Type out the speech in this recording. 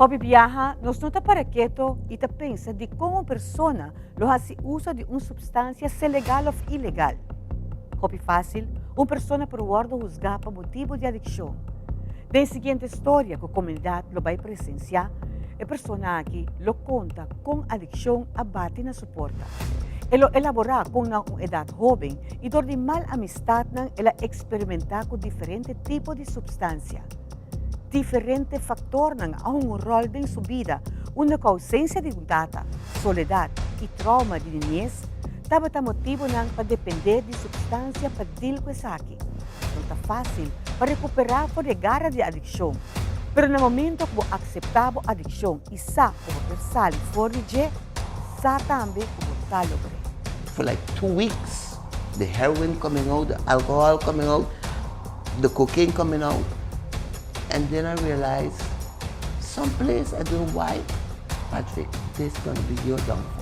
Hopi biaha, nos no ta para keto y ta pensa di con un persona lo haci uso di un substancia, sea legal of ilegal. Hopi facil, un persona por wordo husga pa motibo di adiccion. Den siguiente storia cu comunidad lo bay presencia, e persona aki lo conta con adiccion a bati na su porta. E lo elabora con na un edad hoben y door di mal amistadnan el a experimenta cu diferente tipo di substancia. Diferente factornan a hunga un rol den su bida, unda cu ausencia di un tata, soledad y trauma di niñez tabata motibonan pa depende di substancia pa deal cu esaki. No ta facil pa recupera for di e gara di adiccion, pero na momento cu bo acepta bo adiccion y sa cu bo por sali for di dje, sa tambe cu bo ta logr'e. For like 2 weeks, the heroin coming out, the alcohol coming out, the cocaine coming out. And then I realized, someplace, I don't know why, Patrick, this is gonna be your downfall.